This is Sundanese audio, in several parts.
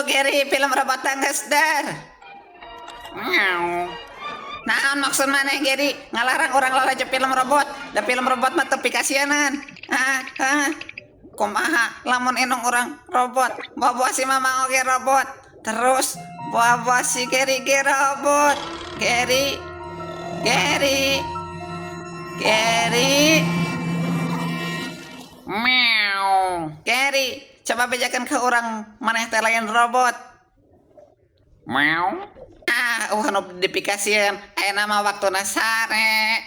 Atuh Gary, film robot geus der. Meow. Naon maksud maneh, Gary, ngalarang urang lalajo film robot? Da film robot mah teu pikasieun. Ah, ah. Kumaha lamun indung urang robot, bawa si mama oge robot. Terus bawa si Gary ge robot. Gary, Gary, Gary. Meow. Gary, coba bejakan ke urang maneh teh lain robot. Meow. Ah, nu dipikasieun. Ayeuna mah waktuna sare.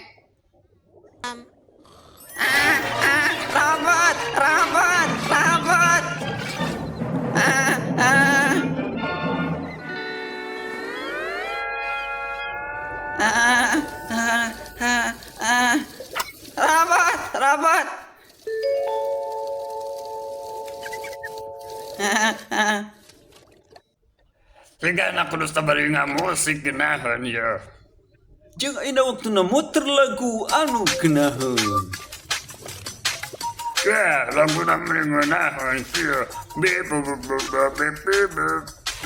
Ah, ah, robot, robot, robot. Ah, ah. Ah, ah, ah, ah. Robot, robot. Ah, ah. Sigana kudu sabari musik geunaheun ye. Jeung ayeuna waktuna muter lagu anu geunaheun. Ya, laguna meni ngeunaheun kieu. Bi bu bu bu bu bi bi bu.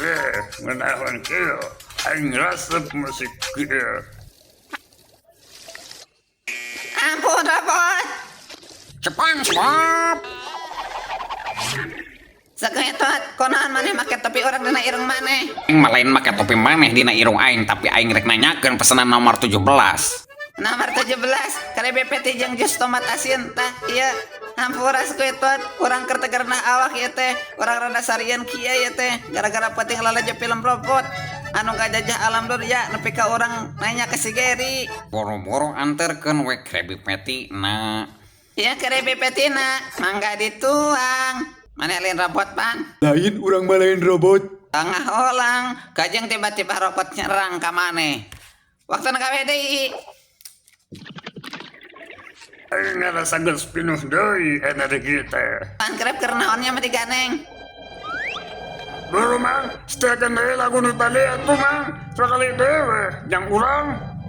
Eh, ngeunaheun kieu. Aing resep musik kieu. Ampun, robot. SpongeBob. Saketot, kunaon maneh make topi urang dina irung maneh? Aing mah lain make topi maneh dina irung aing, tapi aing rek nanyakeun pesanan nomor 17. Nomor 17, Krabby Patty jeung jus tomat asin tah ieu. Hampura, Squidward, urang keur teu gerenah awak ieu teh. Urang rada sarieun kieu ieu teh gara-gara penting lalajo film robot anu ngajajah alam dunia nepi ka urang nanya ke si Gary. Boro-boro anterkeun we Krabby Patty na. Ieu Krabby Patty na, mangga dituang. Maneh lain robot pan? Lain, urang mah lain robot. Tengah ulang, kajeng tiba-tiba robot nyerang ka maneh. Waktu gawe deui. Aing ngarasa geus pinuh deui energi teh. Pan Krab keur naon nya mah diganeng? Buru, Mang, setelkeun deui lagu nu tadi atuh, Mang. Sakali deui we jang urang.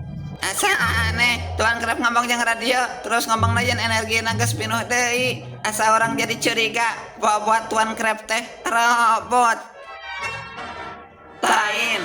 Asa aneh, Tuan Krab ngomong jeung radio, terus ngomong najan energi geus pinuh deui. Asa urang jadi curiga bahwa Tuan Krab teh robot. Lain.